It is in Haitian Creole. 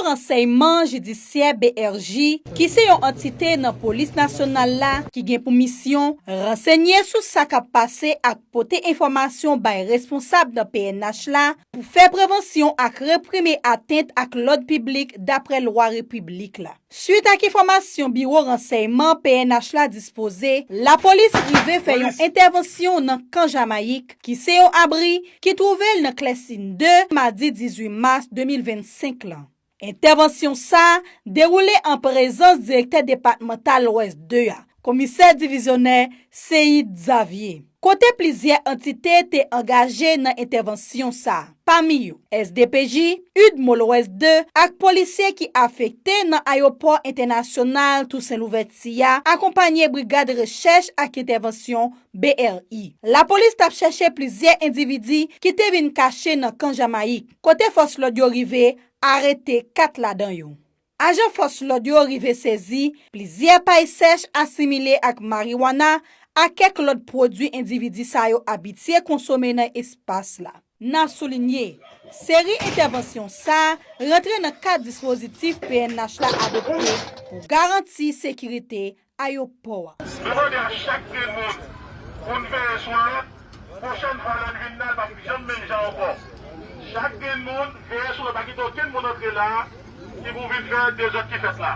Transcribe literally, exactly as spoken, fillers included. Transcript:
Ransèyman Jidisyè, B R J, ki se yon antite nan Polis Nasyonal la ki gen pou misyon ransenye sou sa k ap pase ak pote enfòmasyon bay responsab nan P N H la pou fè prevansyon ak reprime atent ak lòd piblik dapre lwa repiblik la. Swit ak enfòmasyon Biwo Ransèyman P N H la dispoze, lapolis rive fè yon entèvansyon nan Kan Jamayik, ki se yon abri ki twouve l nan Klèsin de, madi dizuit mas de mil vennsenk lan. Entèvansyon sa a dewoule an prezans direktè depatmantal Lwès de a, komisè divizyonè Seyid Xavier, kote plizyè antite te angaje nan entèvansyon sa a, pami yo S D P J, udmo Lwès de ak polisye ki afekte nan Ayewopò Entènasyonal Tousen Louvèti a, akonpanye Brigad Rechèch ak Entèvansyon, B R I. Lapolis t ap chèche plizyè endividi ki te vin kache nan Kan Jamayik, kote fòs lòd yo rive arete kat ladan yo. Ajan fòs lòd yo rive sezi plizyè pay sèch asimile ak mariwana ak kèk lòt pwodui endividi sa yo abitye konsome nan espas la. N ap soulinye, seri entèvansyon sa a rantre nan kad dispozitif P N H la adopte pou garanti sekirite ayewopò a. Nou mande a chak grenn moun pou n veye sou lòt. Pwochèn fwa lè n vin la, l p ap janm menm jan ankò. Chak grenn moun veye sou lòt, pa kite okenn moun antre la a ki pou vin fè dezòd ki fèt la.